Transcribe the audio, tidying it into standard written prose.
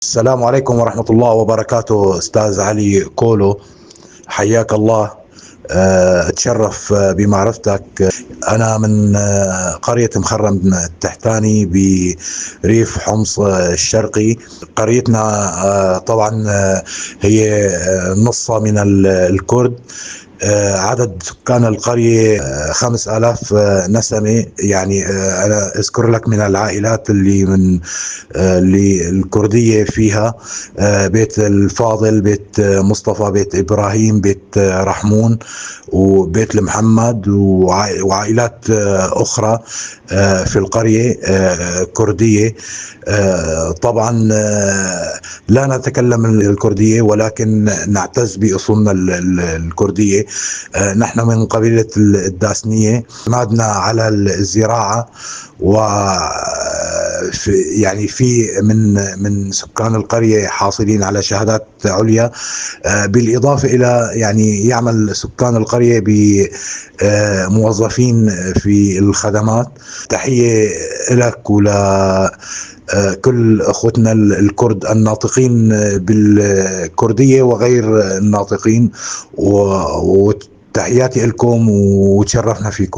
السلام عليكم ورحمة الله وبركاته. أستاذ علي كولو، حياك الله. أتشرف بمعرفتك. أنا من قرية مخرم التحتاني بريف حمص الشرقي. قريتنا طبعا هي نصها من الكرد. عدد سكان القرية 5000 نسمة. يعني أنا أذكر لك من العائلات اللي من اللي الكردية فيها بيت الفاضل، بيت مصطفى، بيت إبراهيم، بيت رحمون، وبيت المحمد، وعائلات أخرى في القرية كردية. طبعا لا نتكلم الكردية، ولكن نعتز بأصولنا الكردية. نحن من قبيلة الداسنية، اعتمادنا على الزراعة، و يعني في من سكان القرية حاصلين على شهادات عليا، بالإضافة إلى يعني يعمل سكان القرية بموظفين في الخدمات. تحية لك ول كل أخوتنا الكرد الناطقين بالكردية وغير الناطقين، وتحياتي لكم وتشرفنا فيكم.